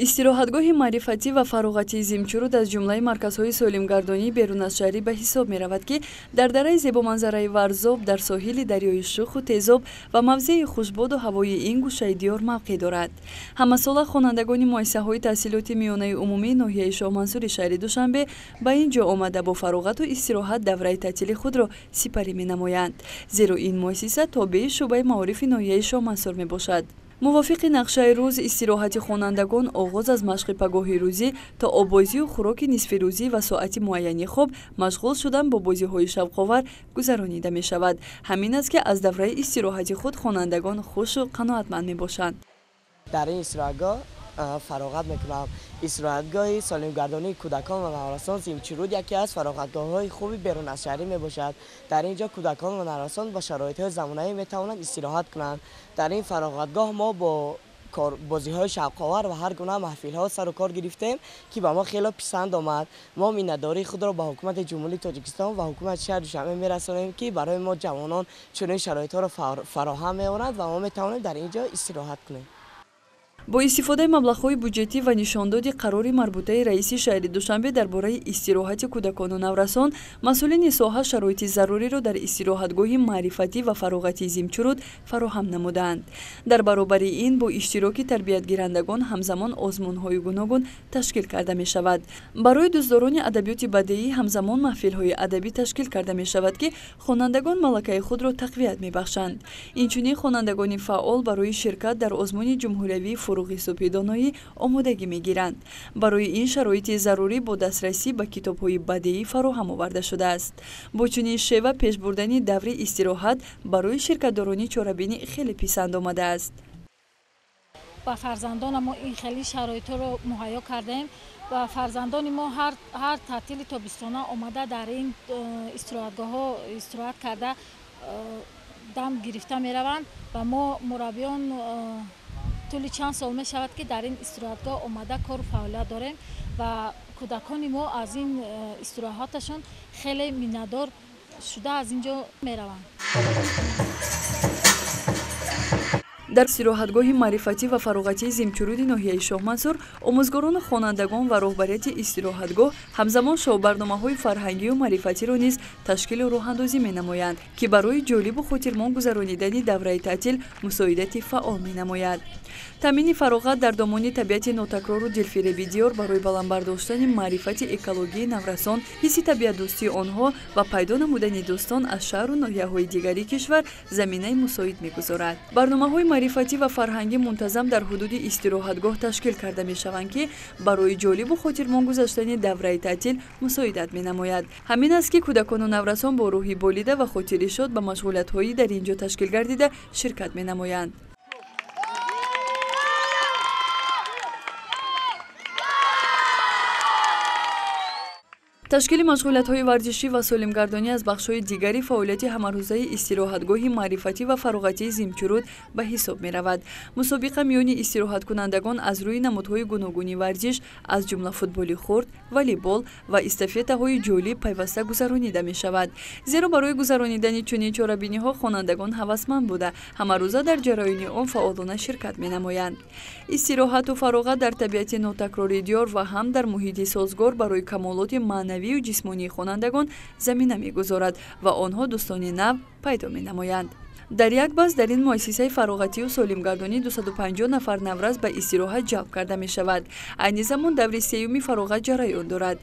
Истироҳатгоҳи маърифатӣ ва фароғатии Зимчуруд аз ҷумлаи марказҳои солимгардонии берун аз шаҳрӣ ба ҳисоб меравад, ки дар дараи зебоманзараи Варзоб, дар соҳили дарёи Шуху Тезоб ва мавзеи хушбоду ҳавои ин гӯшаи диёр мавқеъ дорад. Ҳамасола хонандагони муассисаҳои таҳсилоти миёнаи умумии ноҳияи Шоҳмансури шаҳри Душанбе ба ин ҷо омада бо фароғату истироҳат давраи таътили худро сипарӣ менамоянд, зеро ин муассиса тобеи шӯъбаи маорифи ноҳияи Шоҳмансур мебошад. Мувофиқи нақшаи рӯз, истироҳати хонандагон оғоз аз машқи пагоҳи рӯзӣ то оббозию хӯроки нисфирӯзӣ ва соати муайяни хоб машғул шудан бо бозиҳои шавқовар гузаронида мешавад. Ҳамин аст, ки аз давраи истироҳати худ хонандагон хушу қаноатманд мебошанд. Дар ин истироҳатгоҳ фароғат мекунам. Истироҳатгоҳи солимгардонии кӯдакон ва наврасон Зимчуруд яке аз фароғатгоҳҳои хуби берун аз шаҳрӣ мебошад. Дар ин ҷо кӯдакон ва наврасон ба шароитҳои замонавӣ метавонанд истироҳат кунанд. Дар ин фароғатгоҳ мо бо бозиҳои шавқовар ва ҳар гуна маҳфилҳо сару кор гирифтем, ки ба мо хеле писанд омад. Мо миннатдории худро ба ҳукумати Ҷумҳурии Тоҷикистон ва ҳукумати шаҳри Душанбе мерасонем, ки барои мо ҷавонон чунин шароитҳоро фароҳам меоранд ва мо метавонем дар ин ҷо истироҳат кунем. Бо истифодаи маблағҳои буҷетӣ ва нишондоди қарори марбутаи раиси шаҳри Душанбе дар бораи истироҳати кӯдакону наврасон, масъулини соҳа шароити заруриро дар истироҳатгоҳи маърифатӣ ва фароғатии Зимчуруд фароҳам намудаанд. Дар баробари ин бо иштироки тарбиятгирандагон ҳамзамон озмунҳои гуногун ташкил карда мешавад. Барои дӯстдорони адабиёти бадеӣ ҳамзамон маҳфилҳои адабӣ ташкил карда мешавад, ки хонандагон малакаи худро тақвият мебахшанд. Инчунин хонандагони фаъол барои ширкат дар озмуни ҷумҳуриявии фуруғи субҳидоноӣ омодагӣ мегиранд. Барои ин шароити зарурӣ бо дастрасӣ ба китобҳои бадеӣ фароҳам оварда шудааст. Бо чунин шева пешбурдани даври истироҳат барои ширкатдорони чорабинӣ хеле писанд омадааст. Ба фарзандона мо ин хеле шароитҳоро муҳайё кардаем ва фарзандони мо ҳар таътили тобистона омада дар ин истироҳатгоҳҳо истироҳат карда дам гирифта мераванд ва мо мураббиён тӯли чанд сол мешавад, ки дар ин истироҳатгоҳ омада кору фаъолият дорем ва кӯдакони мо аз ин истироҳаташон хеле миннатдор шуда аз ин ҷо мераванд. Дар истироҳатгоҳи маърифатӣ ва фароғатии Зимчуруди ноҳияи Шоҳмансур омӯзгорону хонандагон ва роҳбарияти истироҳатгоҳ ҳамзамон шоу-барномаҳои фарҳангию маърифатиро низ ташкилу роҳандозӣ менамоянд, ки барои ҷолибу хотирмон гузаронидани давраи таътил мусоидати фаъол менамояд. Таъмини фароғат дар домони табиати нотакрору дилфиреби диёр барои баланд бардоштани маърифати экологии наврасон, ҳисси табиатдӯстии онҳо ва пайдо намудани дӯстон аз шаҳру ноҳияҳои дигари кишвар заминаи мусоид мегузорад. Барномаҳои маърифатӣ ва фарҳангӣ мунтазам дар ҳудуди истироҳатгоҳ ташкил карда мешаванд, ки барои ҷолибу хотирмон гузаштани давраи таътил мусоидат менамояд. Ҳамин аст, ки кӯдакону наврасон бо рӯҳи болида ва хотири шод ба машғулиятҳои дар ин ҷо ташкил гардида ширкат менамоянд. Ташкили машғулиятҳои варзишӣ ва солимгардонӣ аз бахшҳои дигари фаъолияти ҳамарӯзаи истироҳатгоҳи маърифатӣ ва фароғатии Зимчуруд ба ҳисоб меравад. Мусобиқа миёни истироҳаткунандагон аз рӯи намудҳои гуногуни варзиш, аз ҷумла футболи хурд, волейбол ва эстафетаҳои ҷолиб пайваста гузаронида мешавад. Зеро барои гузаронидани чунин чорабиниҳо хонандагон ҳавасманд буда, ҳамарӯза дар ҷараёни он фаъолона ширкат менамоянд. Истироҳату фароғат дар табиати нотакрори диёр ва ҳам дар муҳити созгор барои камолоти маънавию ҷисмонии хонандагон замина мегузорад ва онҳо дӯстони нав пайдо менамоянд. Дар як бас дар ин муассисаи фароғатию солимгардонӣ 250 нафар наврас ба истироҳат ҷалб карда мешавад. Айни замон даври сеюми фароғат ҷараён дорад.